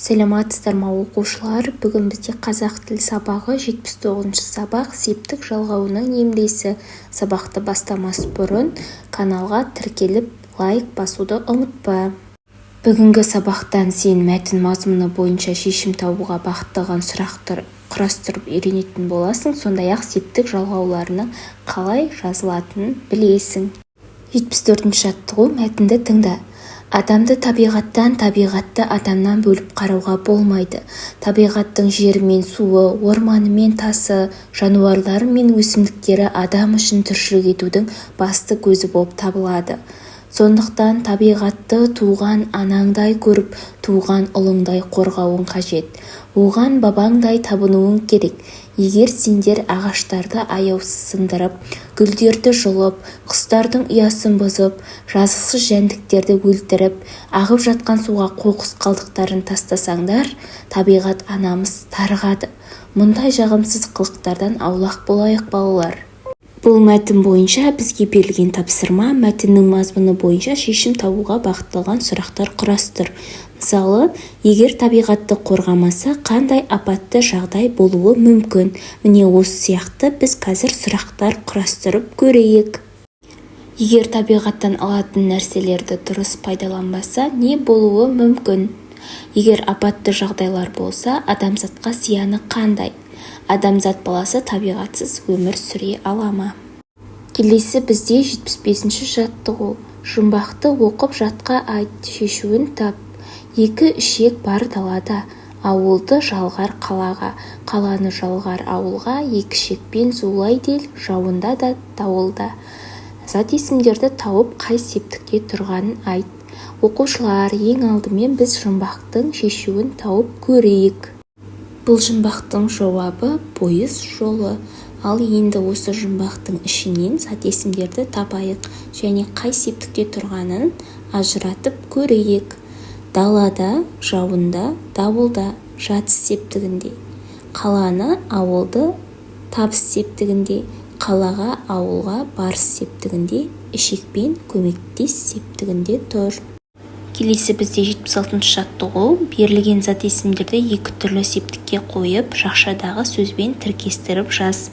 Сәлеметсіздер ме, оқушылар! Бүгін бізде қазақ тілі сабағы, 79-сабақ, септік жалғауының емлесі. Сабақты бастамас бұрын каналға тіркеліп, лайк басуды ұмытпа. Бүгінгі сабақтан сен мәтін мазмұны бойынша шешім табуға бағытталған сұрақтар құрастырып үйренетін боласың, сондай-ақ септік жалғауларының қалай жазылатынын білесің. 74-жаттығу. Мәтінді тыңда. Адамды табиғаттан, табиғатты адамнан бөліп қарауға болмайды. Табиғаттың жері мен суы, орманы мен тасы, жануарлары мен өсімдіктері адам үшін тіршілік етудің басты көзі болып табылады. Сондықтан табиғатты туған анаңдай көріп, туған ұлыңдай қорғауың қажет. Оған бабаңдай табынуың керек. Егер сендер ағаштарды аяусыз сындырып, гүлдерді жұлып, құстардың ұясын бұзып, жазықсыз жәндіктерді өлтіріп, ағып жатқан суға қоқыс қалдықтарын тастасаңдар, табиғат анамыз тарығады. Мұндай жағымсыз қылықтардан аулақ болайық, балалар. Бұл мәтін бойынша бізге берілген тапсырма: мәтіннің мазмұны бойынша шешім табуға бағытталған сұрақтар құрастыр. Мысалы, егер табиғатты қорғамаса, қандай апатты жағдай болуы мүмкін? Міне, осы сияқты біз қазір сұрақтар құрастырып көрейік. Егер табиғаттан алатын нәрселерді дұрыс пайдаланбаса, не болуы мүмкін? Егер апатты жағдайлар болса, адамзатқа зияны қандай? Адамзат баласы табиғатсыз өмір сүре ала ма? Келесі бізде 75-жаттығу. Жұмбақты оқып, жатқа айт, шешуін тап. Екі ішек бар далада, ауылды жалғар қалаға, қаланы жалғар ауылға, екі ішекпен зулайды ел жауында да, дауылда. Зат есімдерді тауып, қай септікте тұрғанын айт. Оқушылар, ең алдымен біз жұмбақтың шешуін тауып көрейік. Бұл жұмбақтың жауабы – пойыз жолы. Ал енді осы жұмбақтың ішінен зат есімдерді табайық және қай септікте тұрғанын ажыратып көрейік. Далада, жауында, дауылда – жатыс септігінде. Қаланы, ауылды – табыс септігінде. Қалаға, ауылға – барыс септігінде. Ішекпен көмектес септігінде тұр. Келесі бізде 76-жаттығу. Берілген зат есімдерді екі түрлі септікке қойып, жақшадағы сөзбен тіркестіріп жаз.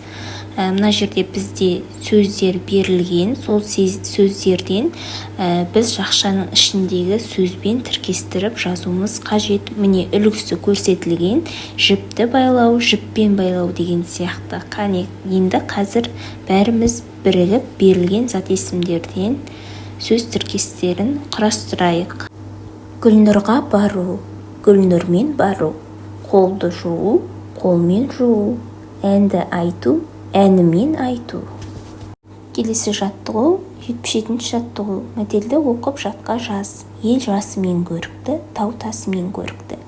Мына жерде бізде сөздер берілген. Сол сөздерден біз жақшаның ішіндегі сөзбен тіркестіріп жазуымыз қажет. Міне, үлгісі көрсетілген: жіпті байлау, жіппен байлау деген сияқты. Қане, енді қазір бәріміз бірігіп берілген зат есімдерден сөз тіркестерін құрастырайық. Гүлнұрға бару, Гүлнұрмен бару. Қолды жуу, қолмен жуу. Әнді айту, әнімен айту. Келесі жаттығу, 77-жаттығу. Мәтелді оқып, жатқа жаз. Ел жасымен көрікті, тау тасымен көрікті.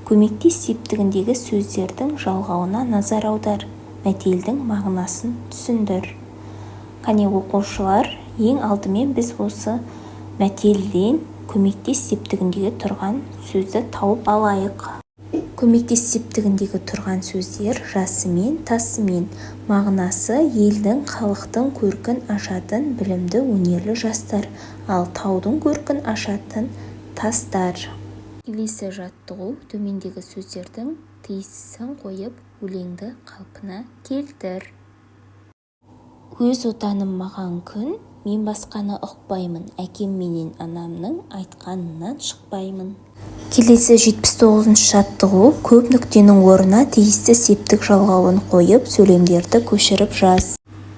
Көмектес септігіндегі сөздердің жалғауына назар аудар, мәтелдің мағынасын түсіндір. Қане, оқушылар, ең алдымен біз осы мәтелден көмектес септігіндегі тұрған сөзді тауып алайық. Көмектес септігіндегі тұрған сөздер: жасымен, тасымен. Мағынасы: елдің, халықтың көркін ашатын білімді, өнерлі жастар, ал таудың көркін ашатын тастар. Келесі жаттығу. Төмендегі сөздердің тиістісін қойып, өлеңді қалпына келтір. Өз Отаным маған күн, мен басқаны ұқпаймын, әкем менен анамның айтқанынан шықпаймын. Келесі 79-жаттығу. Көп нүктенің орнына тиісті септік жалғауын қойып, сөйлемдерді көшіріп жаз.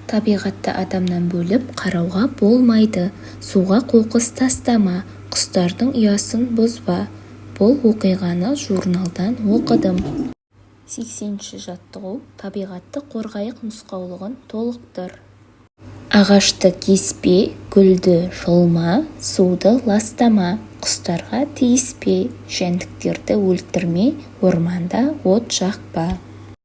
Табиғатты адамнан бөліп қарауға болмайды. Суға қоқыс тастама, құстардың ұясын бұзба. Бұл оқиғаны журналдан оқыдым. 80-жаттығу. Табиғатты қорғайық нұсқаулығын толықтыр. Ағашты кеспе, гүлді жұлма, суды ластама, құстарға тиіспе, жәндіктерді өлтірме, орманда от жақпа.